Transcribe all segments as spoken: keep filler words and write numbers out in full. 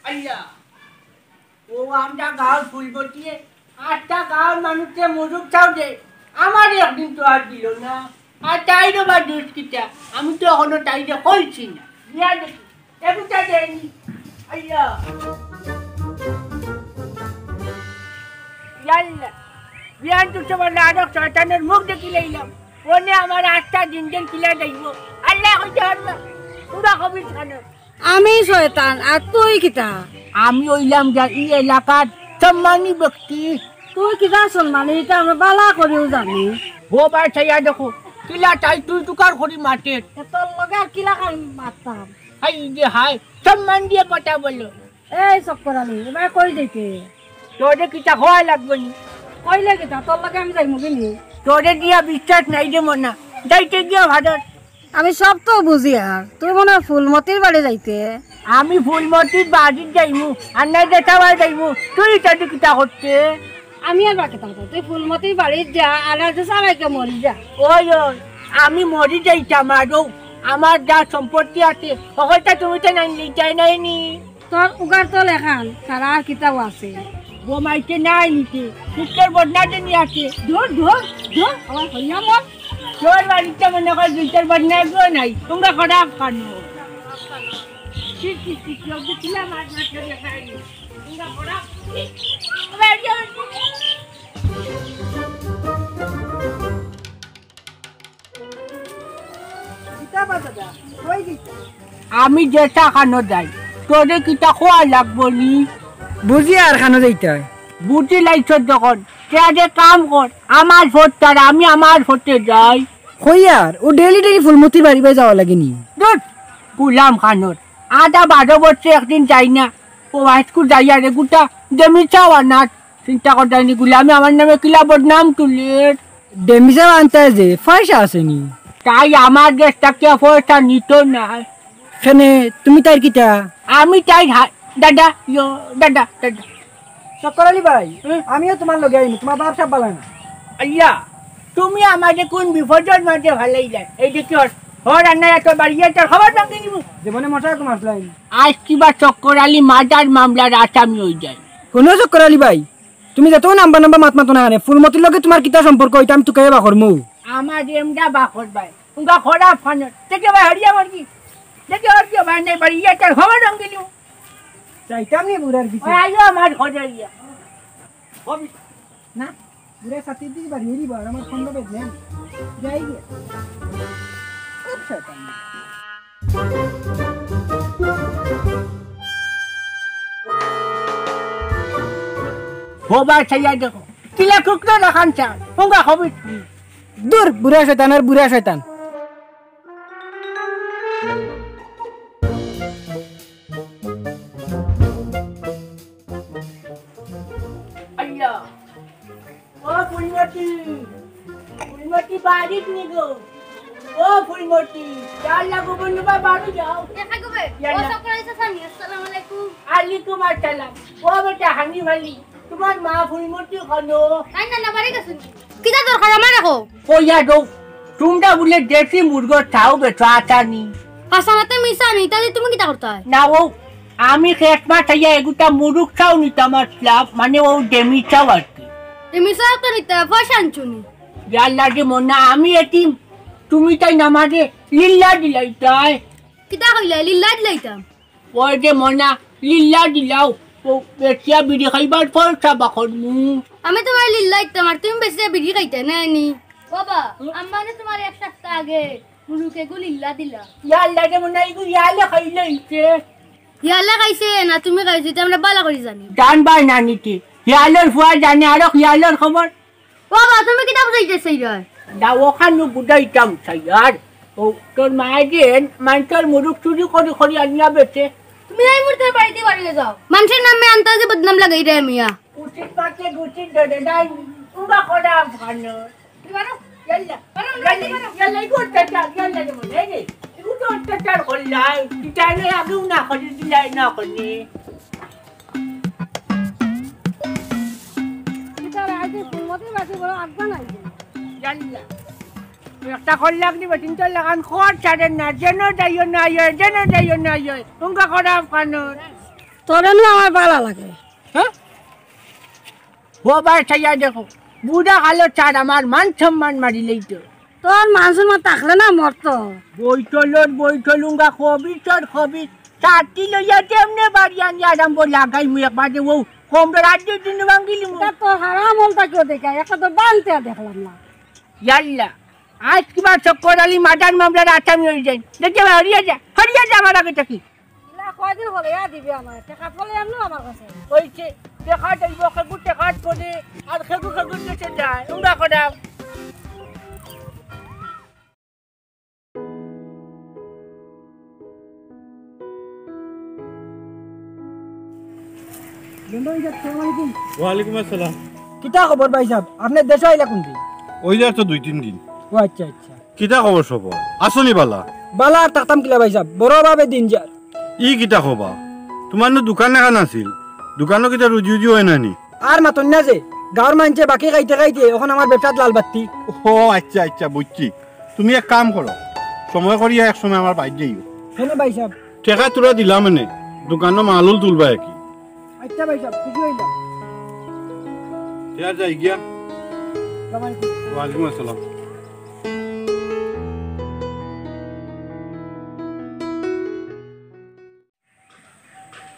আইয়া, ও আমরা গাঁওর ফুলবটিয়ে, আটটা গাঁওর মানুষে মুরুগ চাও দে, আমারে একদিন তো আর দিল না। আর তাইরও বা দোষ কিতা? আমি তো এখনো তাইরে কইছি না। বিয়া দেখি, এগুতা দেয়নি। আইয়া। ইয়াল্লা, বিয়ান তো তোমার নাটক শয়তানের মুখ দেখি লইলাম। ওনে আমার আটটা দিন দিন কিলা যাইব। আল্লাহ কইতে পারবা। পুরা কবির খানো। আমি শয়তান, আর তুই কিতা? আমি অইলাম যা ই এলাকার সম্মানী ব্যক্তি। তুই কিতা সম্মানী, ইটা আমরা বালা করিউ জানি। ও ভাই, চাইয়া দেখো, কিলা তাই তুই তুকার করি মাতের। এ তোর লগে আর কিলা খান মাততাম? হাই যে হাই, সম্মান দিয়া কথা বলো। এই চক্কর আলী, এবার কই যাইতে? তোরে কিতা কওয়া লাগবো নি? কইলে কিতা, তোর লগে আমি যাইমু কি নি? তোরে দিয়া বিশ্বাস নাই রে মনা, যাইতে গিয়া ভারত। আমি সব তো বুঝি, আর তুই মনে হয় ফুলমতির বাড়ি যাইতে। আমি ফুলমতির বাড়িত যাইমু, আর নাই যেটা বাড়ি যাইমু, তুই ইটা দি কিতা করতে? আমি আর বাকি থাকবো, তুই ফুলমতির বাড়িত যা, আর আজ সারাইকে মরি যা। ওই, ওই, আমি মরি যাইতাম, আর ও আমার যা সম্পত্তি আছে, হকলতা তুমি তো নাই নিতায় নাই নি। তোর উগার তো লেখান, তারা আর কিতাও আছে। বোমাইতে নাই নিতে, পুত্তর বদনা যে নিয়ে আছে। ধর, ধর, ধর, আমার হইয়া মন। তোর বাড়িতে মনে কর দুইটার বদনা গো নাই, তোমরা খারাপ খানো। ঠিক, ঠিক, ঠিক, লোক যে কিলা মাছ মাছ করে খায়নি। তোমরা খারাপ। কিতা বা দাদা, কই দিতা? আমি যেটা খানো যাই, তোরে কিতা খোয়া লাগবো নি? বুঝি আর খানো যাইতায়। বুঝি লাইছ যখন, তে আগে কাম কর, আমার ফোট তার, আমি আমার ফোটে যাই। কই আর, ও ডেইলি ডেইলি ফুলমতির বাড়ি বাড়ি যাওয়া লাগে নি? ধুর, গুলাম খানোর, আধা বারো বছরে একদিন যাই না, ও হাইস্কুল যাই আর এগুটা দেমিচাও আনার। চিন্তা কর যায়নি গুলামে আমার নামে কিলা বদনাম তুলের। ডেমিজা আনতে যে পয়সা আছে নি? তাই আমার গেছ থাকিয়া পয়সা নিত না। কেনে, তুমি তাইর কিতা? আমি তাইর হা-, দাদা, ইয়ো, দাদা, দাদা। চক্কর আলী ভাই, হুম? আমিও তোমার লগে আইমু, তোমার বাপ সাব বালা না। আইয়া, তুমি আমারে কোন বিপদর মাঝে ফালাইলায়? এই যে কি হর, হর আর নাই, তোর বাড়ি গিয়া তোর খবর ভাঙি নিমু। জীবনে মোটা কম আসলাই। আইজ কিবা চক্কর আলী মার্ডার মামলার আসামি অই যায়। হুনো চক্কর আলী ভাই, তুমি যেত নাম্বা নাম্বা মাত মাতো না কেনে? ফুলমতির লগে তোমার কিতা সম্পর্ক, ইটা আমি তুকাইয়া বার করমু। আমার এমডা বার করবায়। উঙ্গা খরাপ ফানর। দেখে ভাই, হারিয়া মারবি। দেখে হারিয়া ভাই, নাই বাড়ি, ইয়া তার হওয়া রঙ গেল। যাইতাম নি বুড়ার পিছে। ওই আইও আমার ঘরে ইয়া। হবি। না, বুড়া সাথে দিকে বাড়ি হইলি বার, আমার ফোন দেবে না। যাই গিয়া। খুব শয়তান। হবা চাইয়া দেখো, কিলা কুকুর দেখান চা, উঙ্গা হবি। দূর, বুড়া শয়তান আর বুড়া শয়তান। আইয়া। ও ফুলমতি, ফুলমতি বাড়িত নি গো? ও ফুলমতি, চাল লাগো বন্ধু বা বাড়ি যাও। দেখা গো বে। ইয়াল্লা। ও সকলে সাসানি, আসসালামু আলাইকুম। আলাইকুম আসসালাম। ও বেটা হানি ভালি, তোমার মা ফুলমতি খানো? তাই না, না বাড়ি গেছে। কিতা দরকার আমার রাখো? কইয়া দৌ, তোমরা বুলে দেশি মুরগর চাও বেচো আচানি। হাসানাতে মিশা নি, তাহলে তুমি কিতা করতায়? না ও, আমি খেত মাছ আইয়া এগুতা মুরুগ চাও নিতাম আসলাম, মানে ও ডেমি চাও আর কি। ডেমি চাও তো নিতে, পয়সা আনছো নি? ইয়াল্লা যে মনা, আমি এতিম, তুমি তাই না মাঝে লিল্লা দিলাইতায়। কিতা কইলে, লিল্লা দিলাইতাম? ওই যে মনা, লিল্লা দিলাও, ও, বেচিয়া বিড়ি খাইবার পয়সা বা করমু। আমি তুমার লিল্লা দিতাম আর তুমি বেচিয়া বিড়ি খাইতায় না নি? বাবা, আম্মায় তুমার এক সপ্তাহ আগে মুরুক এগু লিল্লা দিলা। ইয়া আল্লাহ রে, মনে হয় এগু ইয়ালে খাইলে ইতে। ইয়ালে খাইছে না তুমি খাইছো, ইতা আমরা বালা করি জানি। জানবায় না নিতে। ইয়ালর ফুয়া জানে আরো ইয়ালর খবর। বাবা, তুমি কিতা বুঝাইতায় চাইরায়? দা ওখানো বুঝাইতাম চাইয়ার। ও, তোর মায়ে যে মানষর মুরুক চুরি করি করি আনিয়া বেচে। তুমি এই মুহূর্তে বাড়িত বাড়িত যাও। মানষর নামে আন্তাজে বদনাম লাগাইরায় মিয়া। উচিত মাতে উচিত ধরে নাই, উবা করা আফগান। তুমি পারো? ইয়াল্লা। পারো, ইয়াল্লা, পারো। ইয়াল্লা, এগু অত্যাচার, ইয়াল্লা রে মনে, এই রে। এগু তো অত্যাচার করলাই। ইতা আগে আগেও না করি, দিলাই না করি। ইতা আগে কুমতি বাসি বড় আফগান আইছে। ইয়াল্লা। একটা কল্লাক দিবা, তিনটা লাগান খোয়ার ছাড়ের না, যেন যাইও না, ইয়ে, যেন যাইও না, ইয়ে। উঙ্গা করা আফগান। তোরে নু আমার বালা লাগে। হ্যাঁ? ও ভাই, চাইয়া দেখো, বুড়া কালো চার আমার মান সম্মান মারিলেই তো। তোর মান সম্মান থাকলে না মরতো। বৈঠলর বৈঠলুঙ্গা খবিসর খবিস, চারটি লইয়া যেমনে বাড়ি আনি আরম্ভ লাগাই মুই একবারে ও কমরে রাজ্য দিন ভাঙ্গিলি মুই। ইতা তো হারাম হল তা কেউ দেখা, একটা তো বানতে দেখলাম না। ইয়াল্লা, আজ কিবা চক্কর আলী মার্ডার মামলার আসামি হয়ে যায়। দেখে ভাই, হরিয়া যা, হরিয়া যা আমার আগে থাকি। ইলা কয়দিন হলে ইয়া দিবে আমার, টেকা ফলে আনলো আমার কাছে। ওই যে টেকা দেব, খেগু টেকা করে, আর খেগু খেগু দেশে যায়, উঙ্গা করা। ওয়ালাইকুম আসসালাম। কিতা খবর ভাই সাহেব? আপনে দেশো আইলা কোন দিন? ওই যার তো দুই তিন দিন। ও আচ্ছা আচ্ছা। কিতা খবর সবর? আছো নি বালা? বালা আর থাকতাম কিলা ভাই সাহেব, বড় ভাবে দিন যার। ই কিতা খবর? তুমার নু দোকান এখান আছিল, দোকানো কিতা রুজি উজি অয় না নি? আর মাতইন না যে, গাঁওর মানষে বাকি খাইতে খাইতে অখন আমার ব্যবসাত লাল বাত্তি। ও আচ্ছা আচ্ছা, বুঝছি। তুমি এক কাম করো, সময় করিয়া এক সময় আমার বাড়িত যাইও। কেনে ভাই সাহেব? টেকা থুড়া দিলাম মানে, দোকানো মালুল তুলবা আর কি। আচ্ছা ভাই সাহেব, খুশি অইলাম। তে আর যাই গিয়া। আসসালামু আলাইকুম। ওয়ালাইকুম আসসালাম।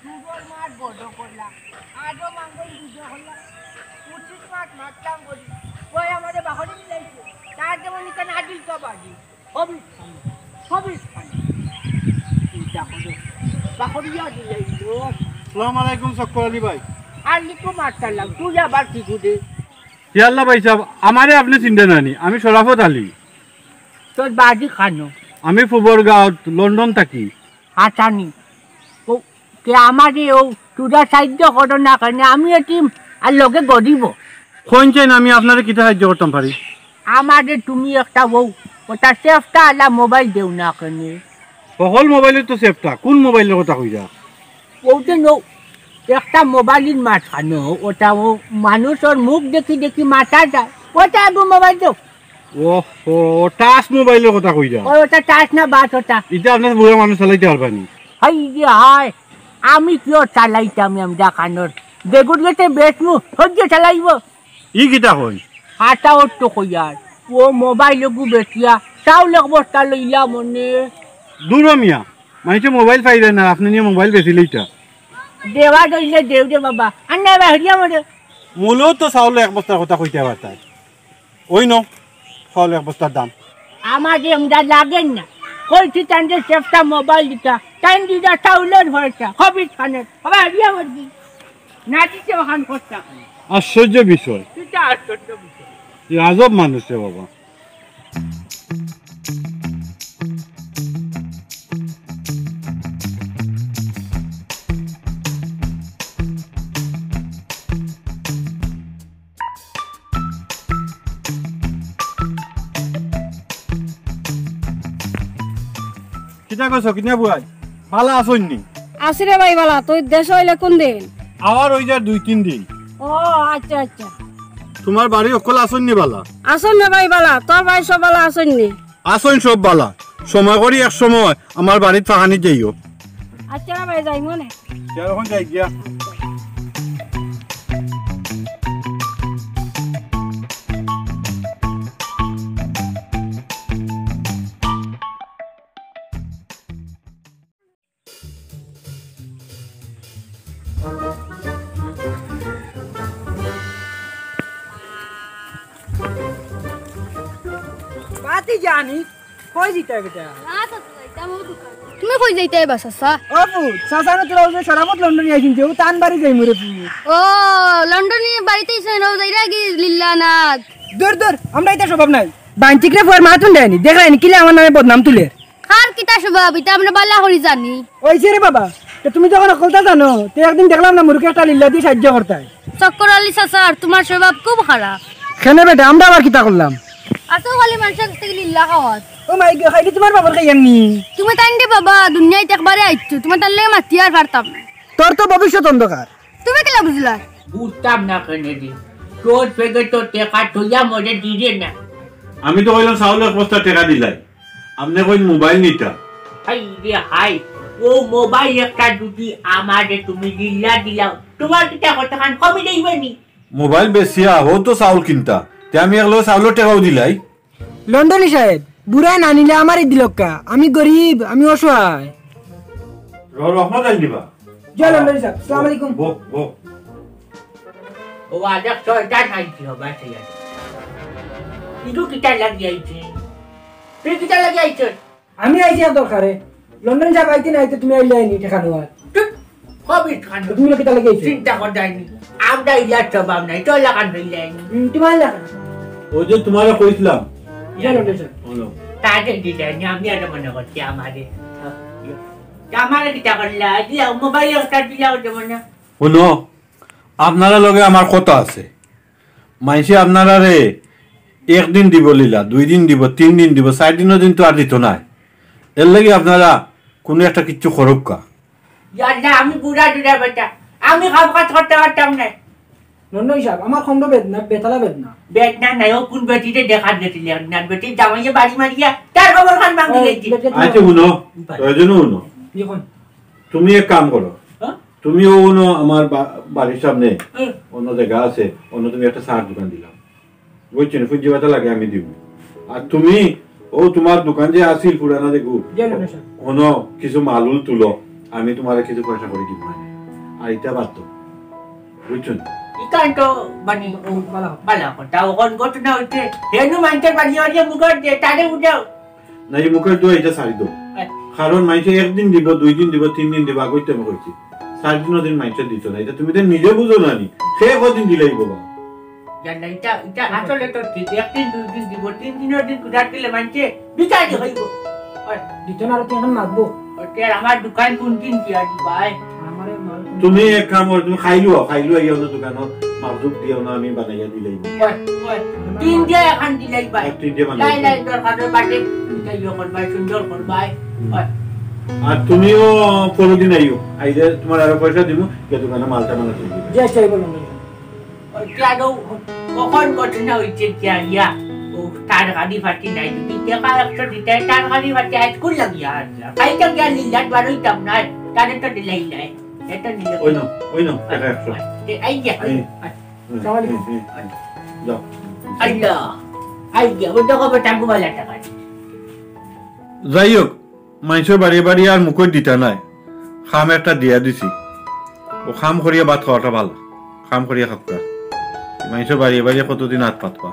দুগর মাত বড় করলা, আজও মাঙ্গল বুঝো করলা, উচিত মাত মাতলাম করি, ওই আমারে বাহরে মিলাইছে, তার যেমন ইখান আদিল তো বাজি, হবিস খান, হবিস খান। চিন্তা করো, বাহরিয়া দিলাইলো। আসসালামু আলাইকুম চক্কর আলী ভাই। আলাইকুম আসসালাম, তুই আবার কি করে? ইয়াল্লা ভাই সাহেব, আমারে আপনে চিনতা না নি, আমি শরাফত আলী। তোর বাড়ি কানো? আমি ফুবরগাঁওত, লন্ডন থাকি। আচ্ছা নি। ও, তে আমারে ও তুরা সাহায্য করো না কেনে, আমি এতিম আর লগে গরিব। কইন চাইন আমি আপনারে কিতা সাহায্য করতাম পারি? আমারে তুমি একটা ও, ওটা সেফটা আলা মোবাইল দেও না কেনে। হকল মোবাইলর তো সেফটা, কোন মোবাইলর কথা কইরা? ও যে নৌ, একটা মোবাইলর মাত খানো, ওটা ও মানুষর মুখ দেখি দেখি মাতা যায়, ওটা এগু মোবাইল দেও। ওহো, টাচ মোবাইলর কথা কইরা। ও, ওটা টাচ না বাট ওটা। ইটা আপনার বুড়া মানুষ চালাইতা পারবা নি? হায় রে হায়, আমি কিও চালাইতাম এমডা খানোর? বেগুড়িয়েতে বেচমু, হজ্জে চালাইবো। ই কিতা কইন? হাতা অর্থ কইয়ার। ও মোবাইল এগু বেচিয়া, চাউল এক বস্তা লইলাম মনে। দূর হ মিয়া, মানষে মোবাইল পাইরে না, আপনে নিয়া মোবাইল বেচিলিতা। দেওয়া দইলে দেও রে বাবা, আর না বাহরিয়া মরে। মূলত চাউল এক বস্তার কথা কইতা পারতায়। ওই ন, চাউল এক বস্তার দাম। আমার এমডা লাগের না। কইছি তানরে সেফটা মোবাইল দিতা, তাইন দিতা চাউলর পয়সা, হবিস খানের। বাবা, হারিয়া মরবি। না দিতে ওখান করতা। আশ্চর্য বিষয়। কিতা আশ্চর্য বিষয়? ই আজব মানুষ রে বাবা। কিতা কছ, কিনা বুয়াই? বালা আছইন নি? আছি রে ভাই বালা, তুই দেশো আইলে কোন দিন? আওয়ার অই যার দুই তিন দিন। ও, আচ্ছা, আচ্ছা। তুমার বাড়ির হকল আছইন নি বালা? আছইন রে ভাই বালা, তোর ভাই সব বালা আছইন নি? আছইন সব বালা। সময় করি এক সময় আমার বাড়িত ফাহানি যাইও। আচ্ছা রে ভাই, যাইমু নে। তে অখন যাই গিয়া। জানি, কই দিতা বেটা? তুমি কই যাইতায় বা চাচা? ও পুত, চাচা না তোরা ওই যে সরামত লন্ডনি আইছইন যে, ও তান বাড়ি যাইমু রে পুত। ও, লন্ডনি বাড়িত আইছইন, ও যাইরা গি লিল্লা নাথ। দূর, দূর, আমরা ইতা স্বভাব নাই। বাইন্তিকরে ফুয়ার মাতুন দেয়নি, দেখলায়নি কিলা আমার নামে বদনাম তুলের। কার কিতা স্বভাব, ইতা আমরা বালা করি জানি। ওইছে রে বাবা, তে তুমি যখন হকলতা জানো, তে একদিন দেখলাম না মুরুকে একটা লিল্লা দি সাহায্য করতায়। চক্কর আলী চাচার, তুমার স্বভাব খুব খারাপ। কেনে বেটা, আমরা আবার কিতা করলাম? আর তো খালি মানষর কাছ থাকি লিল্লা খাওয়াত। ও মাই গো, খাইলে তুমার বাবার খাইয়াম নি। তুমি তাইন রে বাবা, দুনিয়াত একবারে আইছো, তুমার তার লগে মাতিয়া আর পারতাম না। তোর তো ভবিষ্যৎ অন্ধকার। তুমি কিলা বুঝলায়? বুঝতাম না কেনে রে। তোর পেগে তো টেকা থইয়া মরে দিরে না। আমি তো কইলাম চাউল এক বস্তা টেকা দিলাই। আপনে কইন মোবাইল নিতা। হায় রে হায়, ও মোবাইল একটা যদি আমারে তুমি লিল্লা দিলাও, তুমার কিতা কতখান কমি যাইবো নি? মোবাইল বেচিয়া হউ তো চাউল কিনতা, তে আমি একলগে চাউলর টেকাও দিলাই। লন্ডনী সাহেব, বুড়ায় না নিলে আমারে দিলক্কা, আমি গরিব, আমি অসহায়। র-, রহমত আইন দিবা। জয় লন্ডনী সাহেব, আসসালামু আলাইকুম। বউ, বউ। ও আজাক শয়তান আইছি হবা সেই আছে। ইদু কিতা লাগি আইছি? তুই কিতা লাগি আইছস? আমি আইছি এক দরকারে। লন্ডন যা বাইতে নাই তো তুমি আইলে আইনি টেকা নেওয়ার। চুপ! কবির খান। তো তুমি কিতা লাগি আইছো? চিন্তা কর যায়নি। আমরা ইলার স্বভাব নাই, তোর লাগান হইলে আইনি। হুম, তোমার লাগা। ওই যে তোমারে কইছিলাম। ইয়া লন্ডন স্যার। বলো। তাকে দিলে আইনি, আমি আর মনে করছি আমারে। আমারে কিতা করলা? দিলা, মোবাইল একটা দিলা ওটা মনে। হুনো, আপনারার লগে আমার কথা আছে। মাইনষে আপনারারে একদিন দিবো লিল্লা, দুইদিন দিবো, তিনদিন দিবো, চাইরদিনর দিন তো আর দিতো নায়। এরলাগি আপনারা কুনু একটা কিচ্ছু করউক্কা। ইয়াল্লা, আমি বুড়া টুড়া বেটা, আমি কাম কাজ করতাম পারতাম নায়। লন্ডনী সাব, আমার কমরো বেদনা, বেতালা বেদনা। বেদনা নায়, ও কুন বেটিরে দেখাত গেছিলে না, বেটির জামাইয়ে বাড়ি মারিয়া তার কবর খান ভাঙি ও, গেছে। বেটির আচ্ছা, হুনো, বাড়ি। প্রয়োজনও হুনো। জি, হুন। তুমি এক কাম করো, হ্যাঁ? তুমিও অনো আমার বা-, বাড়ির সামনে হুম। অনো জাগা আছে, অনো তুমি একটা চার দোকান দিলাও, বুঝছো নি? পুঞ্জি পাতা লাগে আমি দিমু। আর তুমি ও তোমার দোকান যে আছিল পুরানা যেগু, জি, না, না, স্যার। অনো কিছু মালুল তুলো, আমি তোমারে কিছু পয়সা করি দিমু। আর ইটা বাদ দেও, বুঝছো নি? ইখান তো মানে ও, বালা। বালা কথা, অখন ঘটনা অইছে, হেনু মাইনষর বাড়ি বাড়ি মুখর দে, তারে বুঝাও। না, ই মুখর দোয়া ইটা ছাড়ি দেও। আচ্ছা। কারণ মাইনষে একদিন দিবো, দুইদিন দিবো, তিনদিন দিবো, আগেই তো আমি কইছি। চাইরদিনর দিন মাইনষে দিতো নায়। ইটা তুমি তো নিজে বুঝো না নি। কে কদিন দিলাইবো বা? জানো, ইটা, ইটা আসলে তো ঠিক। একদিন, দুইদিন দিবো, তিনদিনর দিন কুদার দিলে মাইনষে বিচারি হইবো। ওই। দিতো না, আর তুই এখন মাতবো। ওই, তে আর আমার দোকান কুন দিন কি আর দিবায়? আমারে মাল তুমি এক কাম করো, তুমি খাইলো, খাইলো আইয়া অনো দোকানো, মালদুক দিও না, আমি বানাইয়া দিলাইমু। ওই, ওই, তিন দিয়া এখন দিলাই ভাই। আর তিন দিয়া বানাই লাই, দিলাইমু। লাই, দরকার অইলে বাটে, এটা ইয়ে করবায়, সুন্দর করবায়। হুম। ওই। আর তুমিও পরদিন আইও, আইলে তোমার আরো পয়সা দিমু, যে দোকানো মালটা বানাই দিমু। জি, আচ্ছা, এই বলুন। ওই, তে আরো কখন ঘটনা অইছে কি আর ইয়া? ও, তার গাড়ি ফাটি নাই, যদি টেকা একশো দিতে, তার গাড়ি ফাটি হাইস্কুল লাগিয়া আর ইয়া। খাইতে গিয়া লিল্লাত বারইতাম না, তারে তো দিলাই নাই। এটা নিলে ওই নাও, ওই নাও, টাকা একশো। এ, এই যে, এই। এই, আসসালামু আলাইকুম। এই, এই, এই। যাও। আল্লাহ। আই যে, ওই দেখো বেটা, গোবালা টাকা। যাই হোক, মাইনষর বাড়ি বাড়ি আর মুখর দিতা নায়, কাম একটা দিয়া দিছি। ও কাম করিয়া ভাত খাওয়াটা ভালা, কাম করিয়া খাউক্কা। মাইনষর বাড়ি বাড়ি কতদিন আত পাতবা?